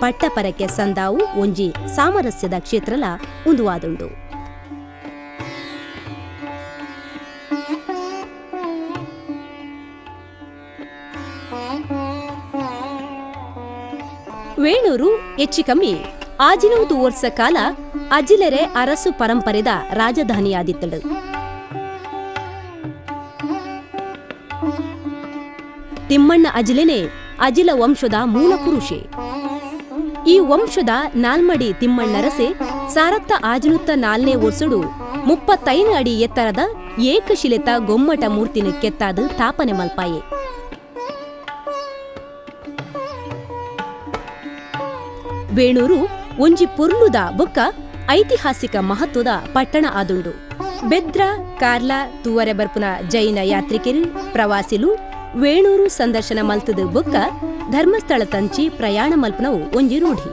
ಪಟ್ಟ ಪರಕೆ ಸಂದಾವು ಒಂಜಿ ಸಾಮರಸ್ಯದ ಕ್ಷೇತ್ರಲ ಉಂದುವಾದುಂಡು. ವೇಣೂರು ಹೆಚ್ಚು ಕಮ್ಮಿ ಆಜಿನೂದು ವರ್ಷ ಕಾಲ ಅಜಿಲೆರೆ ಅರಸು ಪರಂಪರೆದ ರಾಜಧಾನಿಯಾದಿತ್ತಳು. ತಿಮ್ಮಣ್ಣ ಅಜಿಲೆನೆ ಅಜಿಲ ವಂಶದ ಮೂಲ ಪುರುಷೆ. ಈ ವಂಶದ ನಾಲ್ಮಡಿ ತಿಮ್ಮಣ್ಣರಸೆ 1604ನೇ ವರ್ಷಡು 35 ಅಡಿ ಎತ್ತರದ ಏಕಶಿಲೆತ ಗೊಮ್ಮಟ ಮೂರ್ತಿನ ಕೆತ್ತಾದು ತಾಪನೆ ಮಲ್ಪಾಯೆ. ವೇಣೂರು ಒಂಜಿ ಪೊರ್ಲುದ ಬೊಕ್ಕ ಐತಿಹಾಸಿಕ ಮಹತ್ವದ ಪಟ್ಟಣ ಆದುಂಡು. ಬೆದ್ರ, ಕಾರ್ಲ, ತುವರೆ ಬರ್ಪುನ ಜೈನ ಯಾತ್ರಿಕೆರು, ಪ್ರವಾಸಿಲು ವೇಣೂರು ಸಂದರ್ಶನ ಮಲ್ತದು ಬೊಕ್ಕ ಧರ್ಮಸ್ಥಳ ತಂಚಿ ಪ್ರಯಾಣ ಮಲ್ಪನವು ಒಂಜಿ ರೂಢಿ.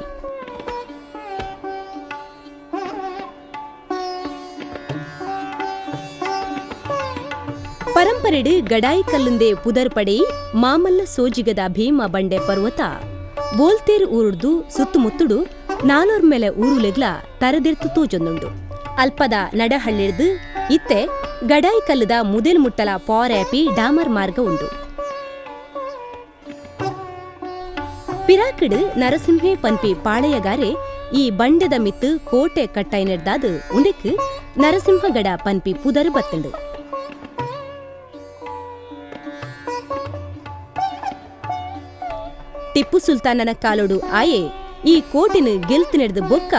ಪರಂಪರೆಡು ಗಡಾಯಿ ಕಲ್ಲುಂದೆ ಪುದರ್ ಪಡೆಯಿ ಮಾಮಲ್ಲ ಸೋಜಿಗದ ಭೀಮ ಬಂಡೆ ಪರ್ವತ ಬೋಲ್ತೇರು ಊರುಡ್ದು ಸುತ್ತಮುತ್ತುಡು ನಾಲೋರ್ಮೆಲೆ ಊರುಲೆಗ್ಲ ತರದಿರ್ತು ತೋಜೊಂದುಂಡು. ಅಲ್ಪದ ನಡಹಳ್ಳಿಡ್ದು ಇತ್ತೆ ಗಡಾಯಿ ಕಲ್ಲುದ ಮುದೆಲ್ ಮುಟ್ಟಲ ಪಾರ್ಯಾಪಿ ಡಾಮರ್ ಮಾರ್ಗ ಉಂಡು. ಪಿರಾಕಿಡು ನರಸಿಂಹೆ ಪನ್ಪಿ ಪಾಳೆಯಗಾರೆ ಈ ಬಂಡೆದ ಮಿತ್ತು ಕೋಟೆ ಕಟ್ಟಾಯ್ನೆಡ್ದಾದು ಉಂದೆಕ್ ನರಸಿಂಹಗಡ ಪನ್ಪಿ ಪುದರ್ ಬತ್ತುಂಡು. ಟಿಪ್ಪು ಸುಲ್ತಾನನ ಕಾಲೋಡು ಆಯೆ ಈ ಕೋಟೆನು ಗೆಲ್ತು ನೆಡ್ದು ಬೊಕ್ಕ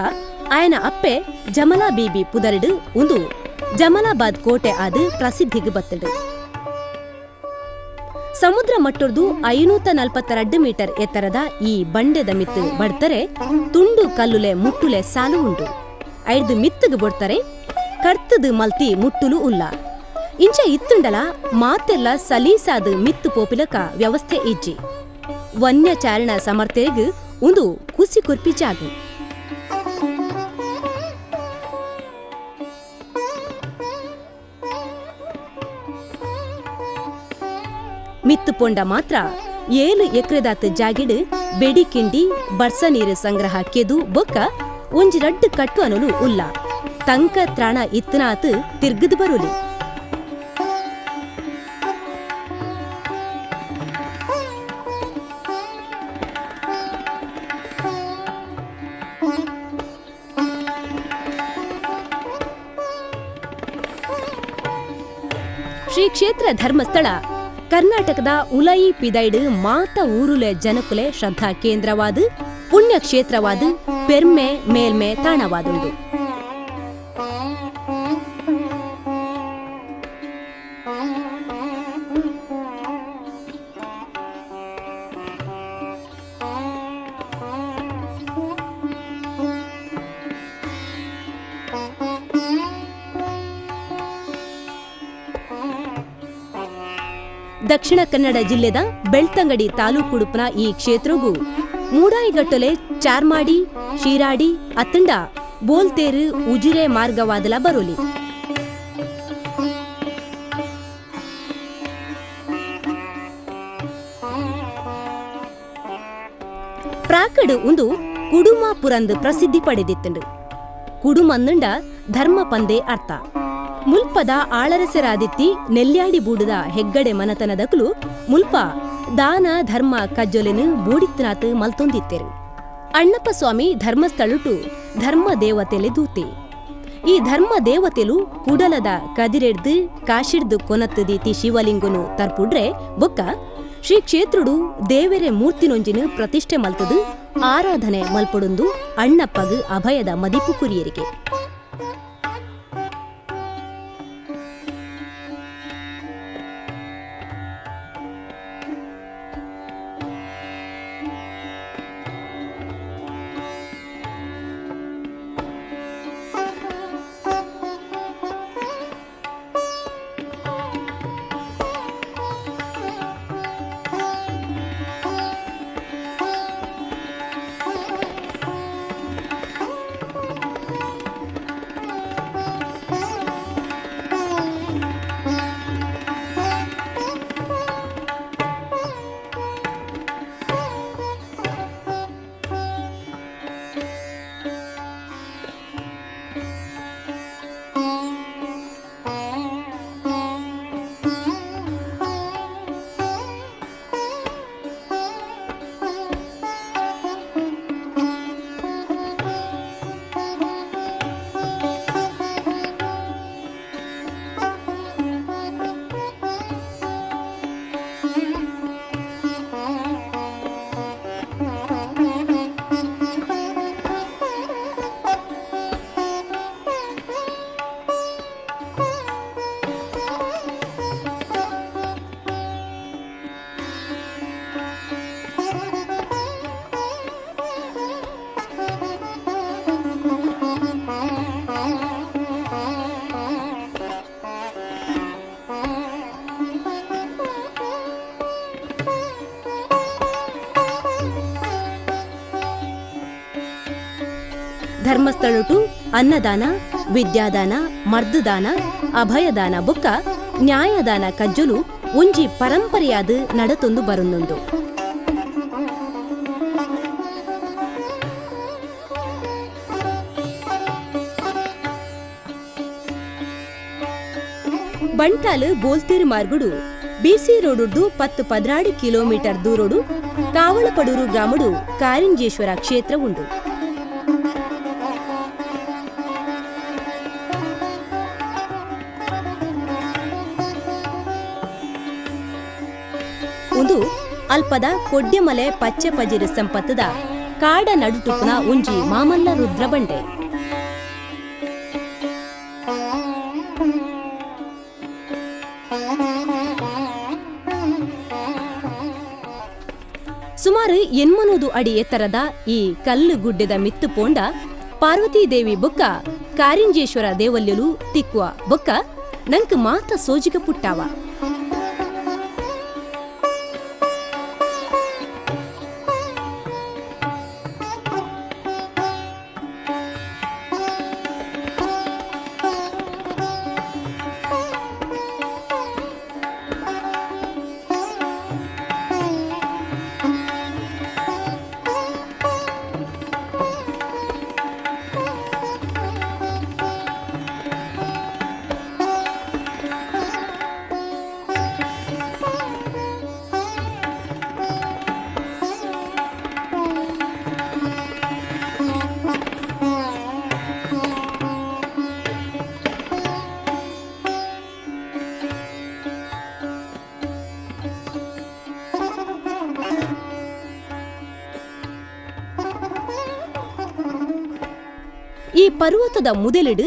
ಆಯನ ಅಪ್ಪೆ ಜಮಲಾ ಬೀಬಿ ಪುದರ್ಡು ಉಂದು ಜಮಲಾಬಾದ್ ಕೋಟೆ ಆದು ಪ್ರಸಿದ್ಧಿಗೆ ಬತ್ತುಂಡು. ಸಮುದ್ರ ಮಟ್ಟೊರ್ದು 542 ಮೀಟರ್ ಎತ್ತರದ ಈ ಬಂಡೆದ ಮಿತ್ತು ಬಡ್ತರೆ ತುಂಡು ಕಲ್ಲುಲೆ ಮುಟ್ಟುಲೆ ಸಾಲು ಉಂಡು. ಐದು ಮಿತ್ತುಗು ಬೊಡ್ತರೆ ಕರ್ತದು ಮಲ್ತಿ ಮುಟ್ಟುಲು ಉಲ್ಲ. ಇಂಚ ಇತ್ತುಂಡಲ ಮಾತೆಲ್ಲ ಸಲೀಸಾದು ಮಿತ್ತು ಪೋಪಿಲಕ ವ್ಯವಸ್ಥೆ ಇಜ್ಜಿ. ವನ್ಯಚಾರಣ ಸಮರ್ಥೆಗ್ ಉಂದು ಕುಸಿ ಕುರ್ಪಿ ಜಾಗ. ಮಿತ್ತು ಪೊಂಡ ಮಾತ್ರ 7 ಎಕರೆದಾತ್ ಜಾಗಿಡು ಬೆಡಿ ಕಿಂಡಿ ಬರ್ಸ ನೀರು ಸಂಗ್ರಹ ಕೆದು ಬೊಕ್ಕ ಒಂಜಿ ರಡ್ಡು ಕಟ್ಟು ಅನುಲು ಉಲ್ಲ. ತಂಕ ತ್ರಾಣ ಇತ್ತನಾತ್ ತಿರ್ಗದು ಬರುಲಿ. ಶ್ರೀ ಕ್ಷೇತ್ರ ಧರ್ಮಸ್ಥಳ ಕರ್ನಾಟಕದ ಉಲಯಿ ಪಿದೈಡು ಮಾತ ಊರುಲೆ ಜನಕುಲೆ ಶ್ರದ್ಧಾ ಕೇಂದ್ರವಾದ ಪುಣ್ಯಕ್ಷೇತ್ರವಾದ ಪೆರ್ಮೆ ಮೇಲ್ಮೆ ತಾಣವಾದುಂಡು. ದಕ್ಷಿಣ ಕನ್ನಡ ಜಿಲ್ಲೆದ ಬೆಳ್ತಂಗಡಿ ತಾಲೂಕುಡುಪನ ಈ ಕ್ಷೇತ್ರಗೂ ಮೂಡಾಯಿಗಟ್ಟಲೆ ಚಾರ್ಮಾಡಿ, ಶಿರಾಡಿ, ಅತ್ತಂಡ ಬೋಲ್ತೇರು ಉಜಿರೆ ಮಾರ್ಗವಾದಲ ಬರೋಲಿ. ಪ್ರಾಕಡು ಉಂದು ಕುಡುಮಾಪುರಂದು ಪ್ರಸಿದ್ಧಿ ಪಡೆದಿತ್ತಂಡು. ಕುಡುಮಂದುಂಡ ಧರ್ಮ ಪಂದೆ ಅರ್ಥ. ಮುಲ್ಪದ ಆಳರಸರಾದಿತ್ತಿ ನೆಲ್ಯಾಡಿ ಬೂಡುದ ಹೆಗ್ಗಡೆ ಮನತನದಕುಲು ಮುಲ್ಪ ದಾನ ಧರ್ಮ ಕಜ್ಜೊಲೆನು ಬೂಡಿತ್ತನಾತ್ ಮಲ್ತೊಂದಿತ್ತೆರು. ಅಣ್ಣಪ್ಪ ಸ್ವಾಮಿ ಧರ್ಮಸ್ಥಳುಟು ಧರ್ಮ ದೇವತೆಲೆ ದೂತೆ. ಈ ಧರ್ಮ ದೇವತೆಲು ಕುಡಲದ ಕದಿರೆಡ್ದು ಕಾಶಿಡ್ದು ಕೊನತ್ತು ದೀತಿ ಶಿವಲಿಂಗುನು ತರ್ಪುಡ್ರೆ ಬೊಕ್ಕ ಶ್ರೀ ಕ್ಷೇತ್ರುಡು ದೇವೆರೆ ಮೂರ್ತಿನೊಂಜಿನ ಪ್ರತಿಷ್ಠೆ ಮಲ್ತದು ಆರಾಧನೆ ಮಲ್ಪಡುಂದು ಅಣ್ಣಪ್ಪಗ್ ಅಭಯದ ಮದಿಪು ಕುರಿಯರಿಗೆ. ಧರ್ಮಸ್ಥಳಟು ಅನ್ನದಾನ, ವಿದ್ಯಾದಾನ, ಮರ್ದುದಾನ, ಅಭಯದಾನ ಬೊಕ್ಕ ನ್ಯಾಯದಾನ ಕಜ್ಜೊಲು ಒಂಜಿ ಪರಂಪರೆಯಾದ ನಡತೊಂದು ಬರುന്നുಂಡು. ಬಂಟಾಲು ಬೋಲ್ತೇರು ಮಾರ್ಗುಡು ಬಿಸಿ ರೋಡುಡ್ದು 10-12 ಕಿಲೋಮೀಟರ್ ದೂರೊಡು ಕಾವಳಪಡೂರು ಗ್ರಾಮಡು ಕಾರಿಂಜೇಶ್ವರ ಕ್ಷೇತ್ರ ಉಂಡು. ಉಂದು ಅಲ್ಪದ ಕೊಡ್ಯಮಲೆ ಪಚ್ಚೆ ಪಜಿರು ಸಂಪತ್ತದ ಕಾಡ ನಡುಟುಪ್ಪುನ ಒಂಜಿ ಮಾಮಲ್ಲ ರುದ್ರ ಬಂಡೆ. ಸುಮಾರು 800 ಅಡಿ ಎತ್ತರದ ಈ ಕಲ್ಲು ಗುಡ್ಡೆದ ಮಿತ್ತು ಪೋಂಡ ಪಾರ್ವತೀದೇವಿ ಬೊಕ್ಕ ಕಾರಿಂಜೇಶ್ವರ ದೇವಲ್ಯಲು ತಿಕ್ವ ಬೊಕ್ಕ ನಂಕ್ ಮಾತ ಸೋಜಿಗ ಪುಟ್ಟಾವ. ಈ ಪರ್ವತದ ಮುದೆಲಿಡು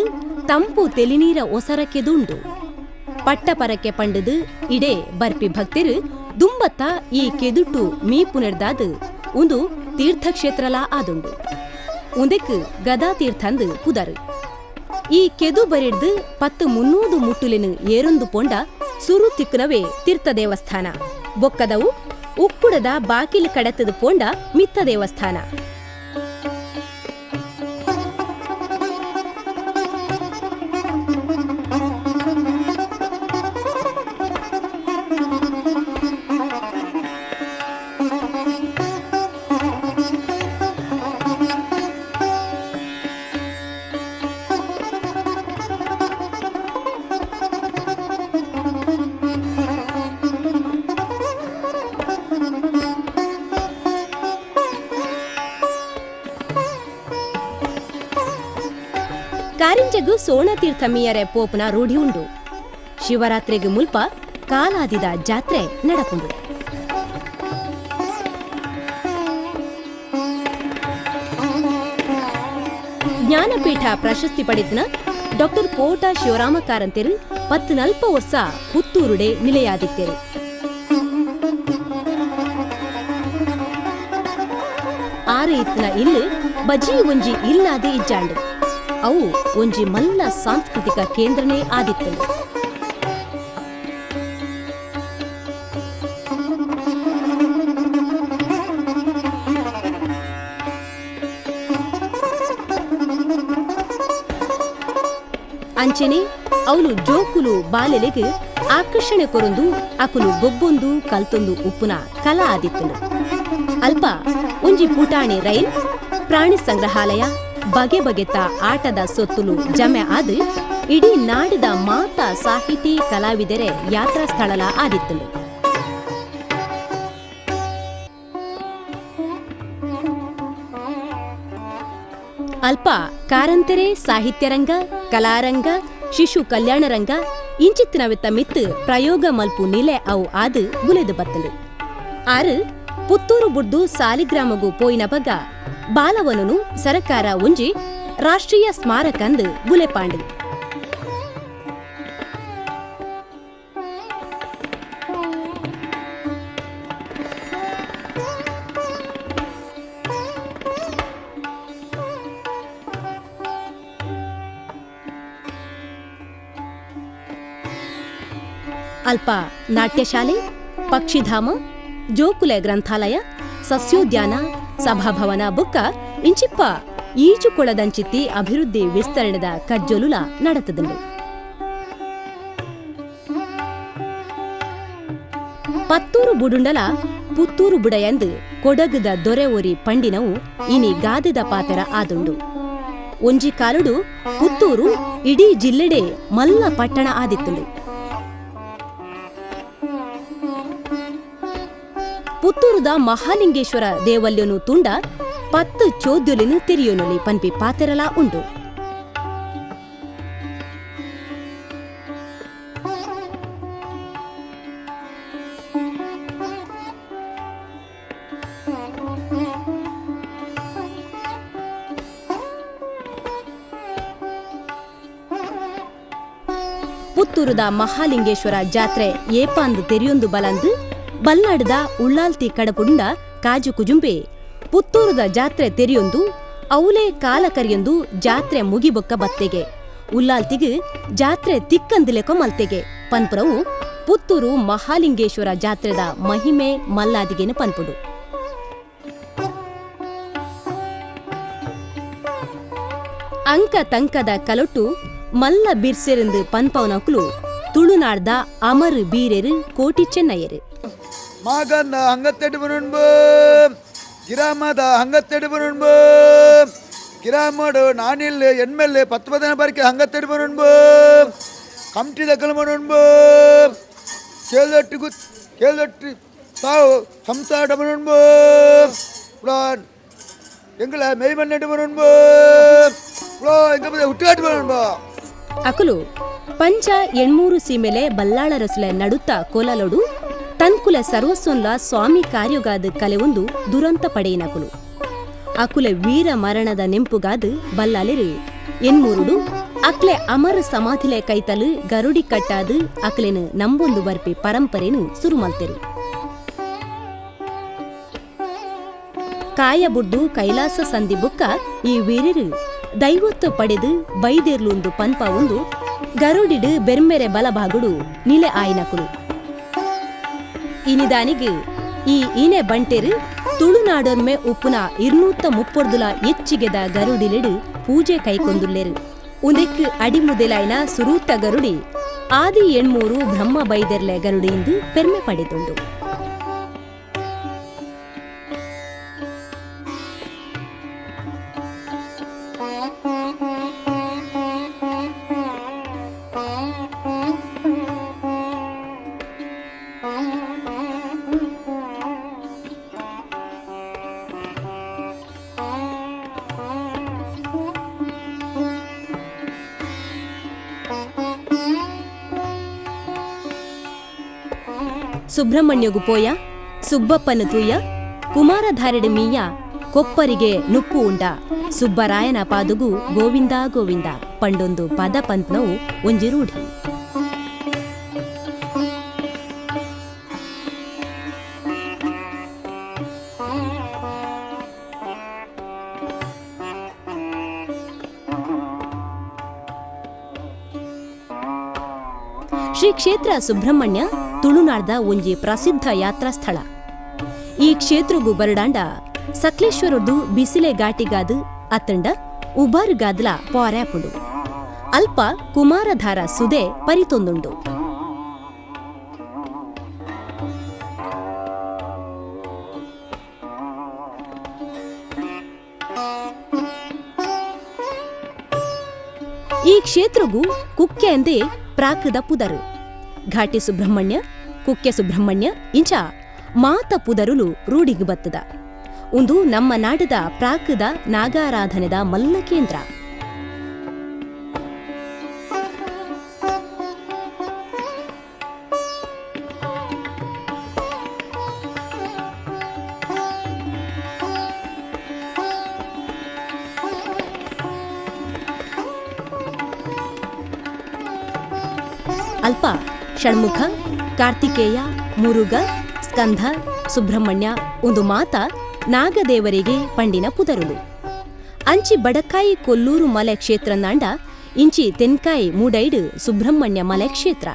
ತಂಪು ತೆಲಿನೀರ ಒಸರಕ್ಕೆದುಂಡು. ಪಟ್ಟಪರಕ್ಕೆ ಪಂಡದು ಇಡೆ ಬರ್ಪಿ ಭಕ್ತರು ದುಂಬತ್ತ ಈ ಕೆದುಟು ಮೀಪುನೆರ್ದಾದು ಉಂದು ತೀರ್ಥಕ್ಷೇತ್ರಲಾ ಆದುಂಡು. ಉಂದೆಕ್ ಗದಾ ತೀರ್ಥಂದು ಪುದರು. ಈ ಕೆದು ಬರಿಡ್ದು 10-300 ಮುಟ್ಟುಲಿನ ಏರೊಂದು ಪೊಂಡ ಸುರು ತಿಕ್ಕನವೇ ತೀರ್ಥ ದೇವಸ್ಥಾನ. ಬೊಕ್ಕದವು ಉಕ್ಕುಡದ ಬಾಕಿಲು ಕಡತದ ಪೋಂಡ ಮಿತ್ತ ದೇವಸ್ಥಾನ. ಕಾರಿಂಜಗು ಸೋಣತೀರ್ಥ ಮೀಯರೆ ಪೋಪುನ ರೂಢಿ ಉಂಡು. ಶಿವರಾತ್ರಿಗೆ ಮುಲ್ಪ ಕಾಲಾದಿದ ಜಾತ್ರೆ ನಡಪುಂಡು. ಜ್ಞಾನಪೀಠ ಪ್ರಶಸ್ತಿ ಪಡೆದಿನ ಡಾಕ್ಟರ್ ಕೋಟ ಶಿವರಾಮ ಕಾರಂತೆರು 14 ವರ್ಷ ಪುತ್ತೂರುಡೆ ನಿಲೆಯಾದಿತ್ತೇರು. ಆರು ಇತ್ತಿನ ಇಲ್ಲು ಬಜಿ ಒಂಜಿ ಇಲ್ಲಾದೆ ಇಜ್ಜಾಂಡು. ಅವು ಒಂಜಿ ಮಲ್ಲ ಸಾಂಸ್ಕೃತಿಕ ಕೇಂದ್ರನೇ ಆದಿತ್ತು. ಅಂಚೆನೆ ಅವನು ಜೋಕುಲು ಬಾಲೆಲೆಗ್ ಆಕರ್ಷಣೆ ಕೊರೊಂದು ಅಕುಲು ಗೊಬ್ಬೊಂದು ಕಲ್ತೊಂದು ಉಪ್ಪುನ ಕಲಾ ಆದಿತ್ತನು. ಅಲ್ಪ ಒಂಜಿ ಪುಟಾಣಿ ರೈಲ್, ಪ್ರಾಣಿ ಸಂಗ್ರಹಾಲಯ, ಬಗೆ ಬಗೆತ ಆಟದ ಸೊತ್ತುಲು ಜಮೆ ಆದು ಇಡೀ ನಾಡಿದ ಮಾತಾ ಸಾಹಿತಿ ಕಲಾವಿದರೆ ಯಾತ್ರಾ ಸ್ಥಳಲ ಆದಿತ್ತನು. ಅಲ್ಪ ಕಾರಂತೆರೆ ಸಾಹಿತ್ಯರಂಗ, ಕಲಾರಂಗ, ಶಿಶು ಕಲ್ಯಾಣರಂಗ ಇಂಚಿತ್ತಿನವೆತ್ತ ಮಿತ್ತು ಪ್ರಯೋಗ ಮಲ್ಪು ನಿಲೆ ಅವು ಆದು ಬುಲೆದು ಬತ್ತಲು. ಆರು ಪುತ್ತೂರು ಬುಡ್ದು ಸಾಲಿಗ್ರಾಮಗು ಪೋಯಿನ ಬಗ ಬಾಲವನನು ಸರಕಾರ ಒಂಜಿ ರಾಷ್ಟ್ರೀಯ ಸ್ಮಾರಕಂದು ಬುಲೆಪಾಂಡು. ಅಲ್ಪ ನಾಟ್ಯಶಾಲೆ, ಪಕ್ಷಿಧಾಮ, ಜೋಕುಲೆ ಗ್ರಂಥಾಲಯ, ಸಸ್ಯೋದ್ಯಾನ, ಸಭಾಭವನ ಬುಕ್ಕ ಇಂಚಿಪ್ಪ ಈಜುಕೊಳದಂಚಿತ್ತಿ ಅಭಿವೃದ್ಧಿ ವಿಸ್ತರಣೆದ ಕಜ್ಜೊಲುಲ ನಡತದಂಡು. ಪತ್ತೂರು ಬುಡುಂಡಲ ಪುತ್ತೂರು ಬುಡಯಂದು ಕೊಡಗುದ ದೊರೆ ಒರಿ ಪಂಡಿನವು ಇನಿ ಗಾದೆದ ಪಾತೆರ ಆದುಂಡು. ಒಂಜಿ ಕಾಲುಡು ಪುತ್ತೂರು ಇಡೀ ಜಿಲ್ಲೆಡೆ ಮಲ್ಲ ಪಟ್ಟಣ ಆದಿತ್ತುಂಡು. ಪುತ್ತೂರುದ ಮಹಾಲಿಂಗೇಶ್ವರ ದೇವಲ್ಯನು ತುಂಡ 10 ಚೋದ್ಯೊಲಿನು ತೆರಿಯೋನೊಲಿ ಪನ್ಪಿ ಪಾತೆರಲಾ ಉಂಡು. ಪುತ್ತೂರುದ ಮಹಾಲಿಂಗೇಶ್ವರ ಜಾತ್ರೆ ಏಪಾಂದು ತೆರಿಯೊಂದು ಬಲಂದು ಬಲ್ನಾಡುದ ಉಳ್ಳಾಲ್ತಿ ಕಡಪುಂಡ ಕಾಜು ಕುಜುಂಬೆ ಪುತ್ತೂರುದ ಜಾತ್ರೆ ತೆರಿಯೊಂದು ಅವಲೇ ಕಾಲ ಕರಿಯೊಂದು ಜಾತ್ರೆ ಮುಗಿಬೊಕ್ಕ ಬತ್ತೆಗೆ ಉಲ್ಲಾಲ್ತಿಗೆ ಜಾತ್ರೆ ತಿಕ್ಕಂದಿಲೆಕೊ ಮಲ್ತೆಗೆ ಪನ್ಪುರವು ಪುತ್ತೂರು ಮಹಾಲಿಂಗೇಶ್ವರ ಜಾತ್ರೆದ ಮಹಿಮೆ ಮಲ್ಲಾದಿಗೆನು ಪನ್ಪುಡು. ಅಂಕ ತಂಕದ ಕಲೊಟ್ಟು ಮಲ್ಲ ಬಿರ್ಸೆರೆಂದು ಪನ್ಪವನಕುಲು ತುಳುನಾಡ್ದ ಅಮರು ಬೀರೆರು ಕೋಟಿ ಚೆನ್ನಯ್ಯರು. ಮಗನ ಹಂಗತ್ತೆಡು ಬರುಣ್ಬು ಗಿರಾಮದ ಹಂಗತ್ತೆಡು ಬರುಣ್ಬು ಗಿರಾಮಡು ನಾನಿಲ್ಲೆ ಎನ್ಮೆಲ್ಲೆ 19 ಬಾರಿಕೆ ಹಂಗತ್ತೆಡು ಬರುಣ್ಬು ಕಮ್ಟಿ ದಕ್ಕಲು ಬರುಣ್ಬು ಕೇಳೊಟ್ಟು ಕೇಳೊಟ್ಟು ತಾವು ಸಂಸಾರ ಬರುಣ್ಬು ಎಂಗಳ ಮೆಯ್ಮಣ್ಣೆಟ್ಟು ಬರುಣ್ಬು ಎಂಗ ಹುಟ್ಟಾட்டு ಬರುಣ್ಬು. ಅಕುಲು ಪಂಚ ಎಣ್ಮೂರು ಸೀಮೆಲೆ ಬಲ್ಲಾಳ ರಸುಲೆ ನಡುತ್ತ ಕೋಲಲೊಡು ತನ್ಕುಲ ಸರ್ವಸ್ವನ್ಲ ಸ್ವಾಮಿ ಕಾರ್ಯಗಾದ ಕಲೆವೊಂದು ದುರಂತ ಪಡೆಯಿನಕುಲು. ಅಕುಲೆ ವೀರ ಮರಣದ ನೆಂಪುಗಾದು ಬಲ್ಲಾಲೆರು ಎನ್ಮೂರುಡು ಅಕ್ಲೆ ಅಮರ ಸಮಾಧಿಲೆ ಕೈತಲು ಗರುಡಿ ಕಟ್ಟಾದು ಅಕ್ಲೆನು ನಂಬೊಂದು ಬರ್ಪಿ ಪರಂಪರೆನು ಸುರುಮಲ್ತೆರು. ಕಾಯ ಬುಡ್ಡು ಕೈಲಾಸ ಸಂಧಿ ಬುಕ್ಕ ಈ ವೀರರು ದೈವತ್ವ ಪಡೆದು ಬೈದೇರ್ಲುಂದು ಪನ್ಪ ಒಂದು ಗರುಡಿಡು ಬೆರ್ಮೆರೆ ಬಲಭಾಗುಡು ನಿಲೆ ಆಯ್ನಕುಲು. ಇನಿದಾನಿಗೆ ಈ ಇನೆ ಬಂಟೆರು ತುಳುನಾಡೊರ್ಮೆ ಉಪ್ಪುನ 230 ಹೆಚ್ಚಿಗೆದ ಗರುಡಿಲೆಡು ಪೂಜೆ ಕೈಕೊಂದುಲ್ಲೆರು. ಉಂದೆಕ್ ಅಡಿಮುದೆಲಾಯ್ನ ಸುರೂತ ಗರುಡಿ ಆದಿ ಎಣ್ಮೂರು ಬ್ರಹ್ಮ ಬೈದೆರ್ಲೆ ಗರುಡಿಯಿಂದ ಪೆರ್ಮೆ ಪಡೆದುಂಡು. ಸುಬ್ರಹ್ಮಣ್ಯಗು ಪೋಯ ಸುಬ್ಬಪ್ಪನ ತೂಯ ಕುಮಾರಧಾರೆಡು ಮೀಯ ಕೊಪ್ಪರಿಗೆ ನುಪ್ಪು ಉಂಡ ಸುಬ್ಬರಾಯನ ಪಾದುಗು ಗೋವಿಂದ ಗೋವಿಂದ ಪಂಡೊಂದು ಪದ ಪಂತ್ನವು ಒಂಜಿ ರೂಢಿ. ಶ್ರೀ ಕ್ಷೇತ್ರ ಸುಬ್ರಹ್ಮಣ್ಯ ತುಳುನಾಡ್ದ ಒಂಜಿ ಪ್ರಸಿದ್ಧ ಯಾತ್ರಾ ಸ್ಥಳ. ಈ ಕ್ಷೇತ್ರಗು ಬರಡಾಂಡ ಸಕ್ಲೇಶ್ವರದ್ದು ಬಿಸಿಲೆ ಘಾಟಿಗಾದು ಅತ್ತಂಡ ಉಬಾರುಗಾದ್ಲ ಪಾರ್ಯಾಪುಂಡು. ಅಲ್ಪ ಕುಮಾರಧಾರ ಸುದೆ ಪರಿತೊಂದುಂಡು. ಈ ಕ್ಷೇತ್ರಗು ಕುಕ್ಕೆ ಎಂದೇ ಪ್ರಾಕೃತ ಪುದರು. ಘಾಟಿ ಸುಬ್ರಹ್ಮಣ್ಯ, ಕುಕ್ಕೆ ಸುಬ್ರಹ್ಮಣ್ಯ ಇಂಚ ಮಾತ ಪುದರುಲು ರೂಢಿಗೆ ಬತ್ತದ. ಉಂದು ನಮ್ಮ ನಾಡದ ಪ್ರಾಕೃತ ನಾಗಾರಾಧನೆದ ಮಲ್ಲ ಕೇಂದ್ರ. ಅಲ್ಪ ಷಣ್ಮುಖ, ಕಾರ್ತಿಕೇಯ, ಮುರುಗ, ಸ್ಕಂಧ, ಸುಬ್ರಹ್ಮಣ್ಯ ಒಂದು ಮಾತ ನಾಗದೇವರಿಗೆ ಪಂಡಿನ ಪುದರುಲು. ಅಂಚಿ ಬಡಕಾಯಿ ಕೊಲ್ಲೂರು ಮಲೆ ಕ್ಷೇತ್ರನಾಂಡ ಇಂಚಿ ತೆನ್ಕಾಯಿ ಮೂಡೈಡು ಸುಬ್ರಹ್ಮಣ್ಯ ಮಲೆ ಕ್ಷೇತ್ರ.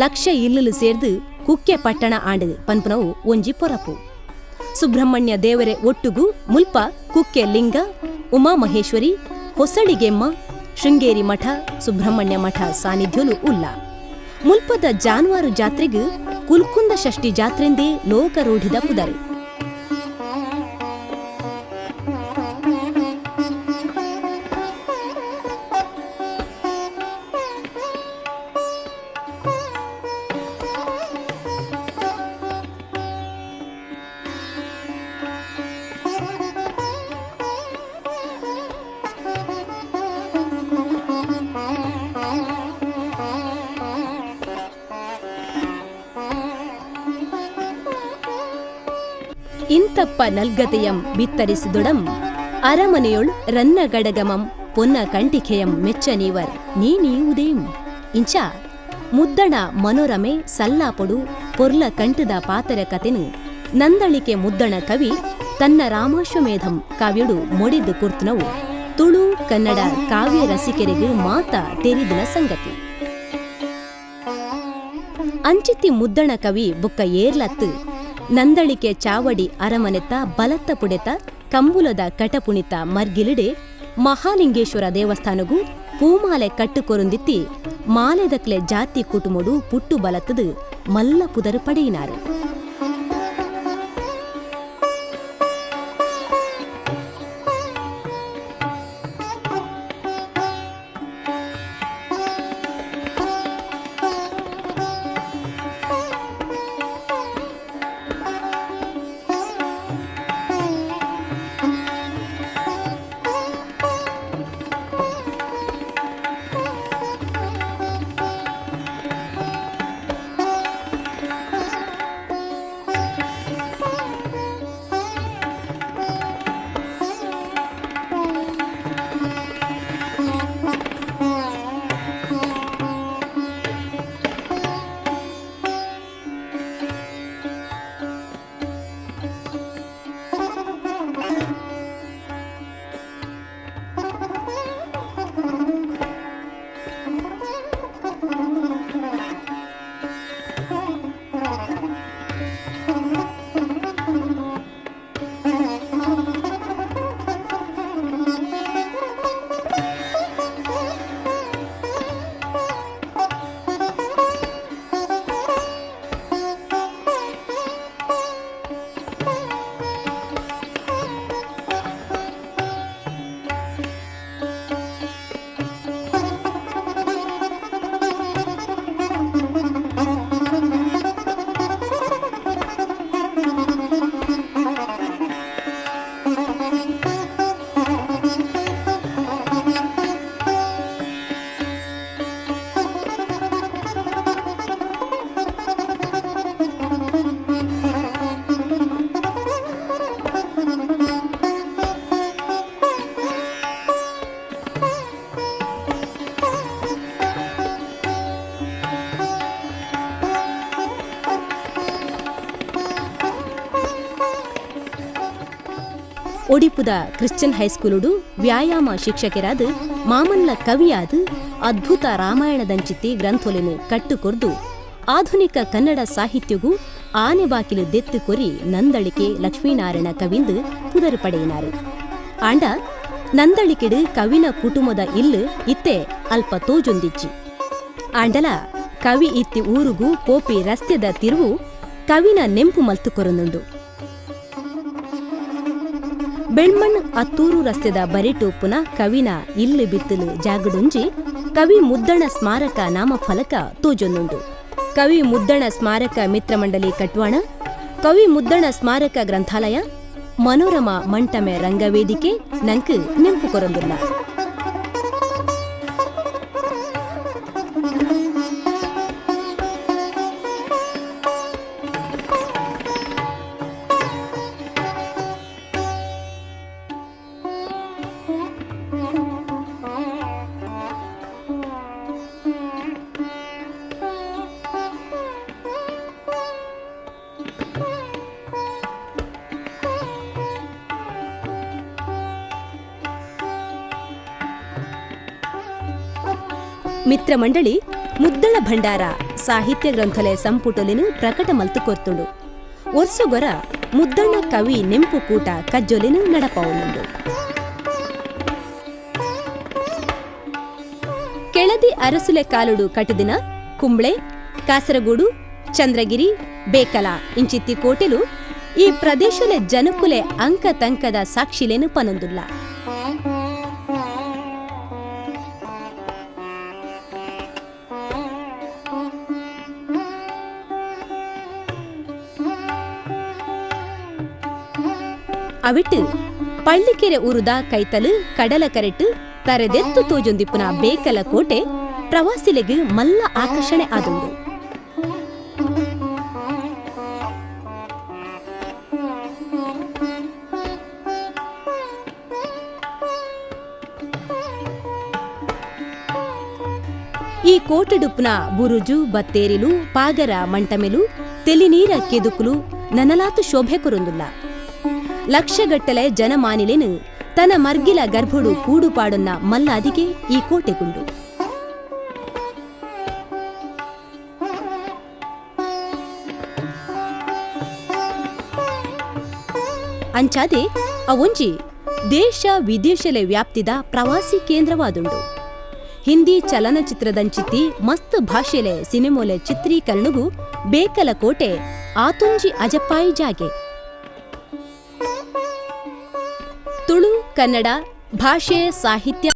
ಲಕ್ಷ ಇಲ್ಲಲು ಸೇರ್ದು ಕುಕ್ಕೆ ಪಟ್ಟಣ ಆಂಡು ಪನ್ಪುನವು ಒಂಜಿ ಪೊರಪು. ಸುಬ್ರಹ್ಮಣ್ಯ ದೇವರೆ ಒಟ್ಟುಗು ಮುಲ್ಪ ಕುಕ್ಕೆ ಲಿಂಗ, ಉಮಾಮಹೇಶ್ವರಿ, ಹೊಸಳಿಗೆಮ್ಮ, ಶೃಂಗೇರಿ ಮಠ, ಸುಬ್ರಹ್ಮಣ್ಯ ಮಠ ಸಾನ್ನಿಧ್ಯೋಲು ಉಲ್ಲ. ಮುಲ್ಪದ ಜಾನುವಾರು ಜಾತ್ರೆಗ್ ಕುಲ್ಕುಂದ ಷಷ್ಠಿ ಜಾತ್ರೆಂದೇ ಲೋಕರೂಢಿದ ಪುದರು. ಇಂತಪ್ಪ ನಲ್ಗತೆಯಂ ಬಿತ್ತರಿಸಿದೊಡಂ ಅರಮನೆಯೊಳ್ ರನ್ನಗಡಗಮಂ ಪೊನ್ನ ಕಂಟಿಕೆಯಂ ಮೆಚ್ಚನೀವರ್ ನೀನೀವುದೇಂ ಇಂಚ ಮುದ್ದಣ ಮನೋರಮೆ ಸಲ್ಲಾಪೊಡು ಪೊರ್ಲ ಕಂಟದ ಪಾತರ ಕತೆನು ನಂದಳಿಕೆ ಮುದ್ದಣ ಕವಿ ತನ್ನ ರಾಮಾಶ್ವಮೇಧಂ ಕಾವ್ಯಡು ಮೊಡಿದು ಕುರ್ತುನವು ತುಳು ಕನ್ನಡ ಕಾವ್ಯ ರಸಿಕರಿಗೆ ಮಾತ ತೆರಿದಿನ ಸಂಗತಿ. ಅಂಚಿತಿ ಮುದ್ದಣ ಕವಿ ಬುಕ್ಕ ಏರ್ಲತ್ತು ನಂದಳಿಕೆ ಚಾವಡಿ ಅರಮನೆತ ಬಲತ್ತ ಪುಡೆತ ಕಂಬುಲದ ಕಟಪುಣಿತ ಮರ್ಗಿಲಿಡೆ ಮಹಾಲಿಂಗೇಶ್ವರ ದೇವಸ್ಥಾನಗೂ ಪೂಮಾಲೆ ಕಟ್ಟುಕೊರುಂದಿತ್ತಿ ಮಾಲೆದಕ್ಲೆ ಜಾತಿ ಕುಟುಮೊಡು ಪುಟ್ಟು ಬಲತ್ತದು ಮಲ್ಲ ಪುದರು ಪಡೆಯಿನಾರು. ಒಡಿಪುದ ಕ್ರಿಶ್ಚಿಯನ್ ಹೈಸ್ಕೂಲುಡು ವ್ಯಾಯಾಮ ಶಿಕ್ಷಕರಾದ ಮಾಮಲ್ಲ ಕವಿಯಾದ ಅದ್ಭುತ ರಾಮಾಯಣದಂಚಿತ್ತಿ ಗ್ರಂಥೊಲೆನು ಕಟ್ಟುಕೊರ್ದು ಆಧುನಿಕ ಕನ್ನಡ ಸಾಹಿತ್ಯಗೂ ಆನೆ ಬಾಕಿಲು ದೆತ್ತು ಕೊರಿ ನಂದಳಿಕೆ ಲಕ್ಷ್ಮೀನಾರಾಯಣ ಕವಿಂದು ಪುದರು ಪಡೆಯಿನಾರು. ಆಂಡ ನಂದಳಿಕೆಡು ಕವಿನ ಕುಟುಂಬದ ಇಲ್ಲು ಇತ್ತೆ ಅಲ್ಪ ತೋಜೊಂದಿಚ್ಚಿ. ಆಂಡಲ ಕವಿ ಇತ್ತಿ ಊರುಗೂ ಪೋಪಿ ರಸ್ತೆದ ತಿರುವು ಕವಿನ ನೆಂಪು ಮಲ್ತು ಕೊರನುಂಡು. ಬೆಳ್ಮಣ್ ಅತ್ತೂರು ರಸ್ತೆದ ಬರಿಟೂಪುನ ಕವಿನ ಇಲ್ಲು ಬಿತ್ತಲು ಜಾಗಡುಂಜಿ ಕವಿ ಮುದ್ದಣ ಸ್ಮಾರಕ ನಾಮಫಲಕ ತೋಜೊನ್ನುಂಡು. ಕವಿ ಮುದ್ದಣ ಸ್ಮಾರಕ ಮಿತ್ರಮಂಡಲಿ ಕಟ್ವಾಣ, ಕವಿ ಮುದ್ದಣ ಸ್ಮಾರಕ ಗ್ರಂಥಾಲಯ, ಮನೋರಮ ಮಂಟಮೆ ರಂಗವೇದಿಕೆ ನಂಕ್ ನೆಂಪು ಕೊರೊಂದುಲ್ಲ. ಮಿತ್ರಮಂಡಳಿ ಮುದ್ದಣ ಭಂಡಾರ ಸಾಹಿತ್ಯ ಗ್ರಂಥಲೆ ಸಂಪುಟೊಲಿನು ಪ್ರಕಟ ಮಲ್ತು ಕೊರ್ತುಂಡು. ಒರ್ಸುಗೊರ ಮುದ್ದಣ್ಣ ಕವಿ ನೆಂಪು ಕೂಟ ಕಜ್ಜೊಲಿನು ನಡಪಾವುನುಂಡು. ಕೆಳದಿ ಅರಸುಲೆ ಕಾಲುಡು ಕಟುದಿನ ಕುಂಬ್ಳೆ, ಕಾಸರಗೋಡು, ಚಂದ್ರಗಿರಿ, ಬೇಕಲ ಇಂಚಿತ್ತಿ ಕೋಟೆಲು ಈ ಪ್ರದೇಶಲೆ ಜನಕುಲೆ ಅಂಕ ತಂಕದ ಸಾಕ್ಷಿಲೇನು ಪನೊಂದುಲ್ಲ. ಅವಿಟ್ಟು ಪಳ್ಳಿಕೆರೆ ಊರುದ ಕೈತಲು ಕಡಲ ಕರೆಟ್ಟು ತರೆದೆತ್ತು ತೋಜೊಂದಿಪ್ಪುನ ಬೇಕಲ ಕೋಟೆ ಪ್ರವಾಸಿಲೆಗ್ ಮಲ್ಲ ಆಕರ್ಷಣೆ ಆದುಂಡು. ಈ ಕೋಟೆಡುಪ್ಪುನ ಬುರುಜು ಬತ್ತೇರಿಲು, ಪಾಗರ ಮಂಟಮೆಲು, ತೆಲಿನೀರ ಕೆದುಕುಲು ನನಲಾತು ಶೋಭೆ ಕೊರೊಂದುಲ್ಲ. ಲಕ್ಷಗಟ್ಟಲೆ ಜನಮಾನಿಲೇನು ತನ ಮರ್ಗಿಲ ಗರ್ಭುಡು ಕೂಡುಪಾಡೊನ್ನ ಮಲ್ಲಾದಿಗೆ ಈ ಕೋಟೆಗುಂಡು. ಅಂಚಾದೆ ಅವೊಂಜಿ ದೇಶ ವಿದೇಶಲೆ ವ್ಯಾಪ್ತಿದ ಪ್ರವಾಸಿ ಕೇಂದ್ರವಾದುಂಡು. ಹಿಂದಿ ಚಲನಚಿತ್ರದಂಚಿತ್ತಿ ಮಸ್ತ್ ಭಾಷೆಲೆ ಸಿನಿಮೋಲೆ ಚಿತ್ರೀಕರಣಗೂ ಬೇಕಲ ಕೋಟೆ ಆತುಂಜಿ ಅಜಪ್ಪಾಯಿ ಜಾಗೆ. ತುಳು, ಕನ್ನಡ ಭಾಷೆ, ಸಾಹಿತ್ಯ,